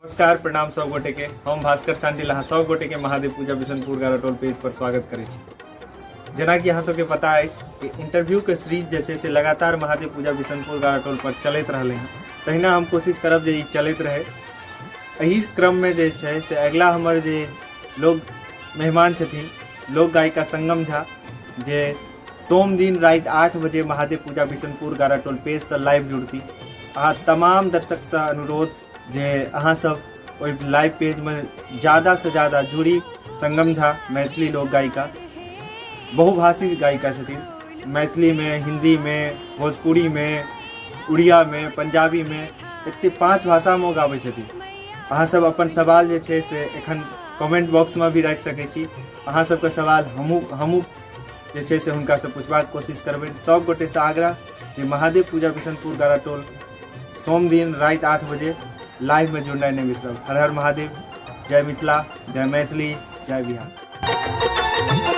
नमस्कार, प्रणाम सब गोटे के। हम भास्कर सांडिल अहाँ सब गोटे के महादेव पूजा बिशनपुर गाराटोल पेज पर स्वागत करै छी। जेनाकि अहाँ सबके पता अछि कि इंटरव्यू के सीरीज जे छै से लगातार महादेव पूजा बिशनपुर गाराटोल पर चलैत रहलै हँ, तहिना हम कोशिश करब जे ई चलैत रहै। एहि क्रममे जे छै से अगिला हमर जे लोक मेहमान छथिन, लोक गायिका संगम झा, जे सोम दिन राति 8 बजे महादेव पूजा बिशनपुर गाराटोल पेजसँ लाइव जुड़ती। अहाँ तमाम दर्शकसँ अनुरोध जे अहाँ सब ओहि लाइव पेजमे ज़्यादासँ ज़्यादा जुड़ी। संगम झा मैथिली लोक गायिका, बहुभाषी गायिका छथिन। मैथिलीमे, हिन्दीमे, भोजपुरीमे, उड़ियामे, पंजाबीमे, एते 5 भाषामे ओ गाबै छथिन। अहाँ सब अपन सवाल जे छै से एखन कमेंट बॉक्समे भी राखि सकै छी। अहाँ सबके सवाल हमहूँ हमहूँ जे छै से हुनकासँ पुछबाक कोशिश करबै। सब गोटेसँ आग्रह जे महादेव पूजा बिशनपुर गाराटोल सोम दिन राति 8 बजे लाइवमे जुड़नाइ नहि बिसरब। हर हर महादेव, जय मिथिला, जय मैथिली, जय बिहार।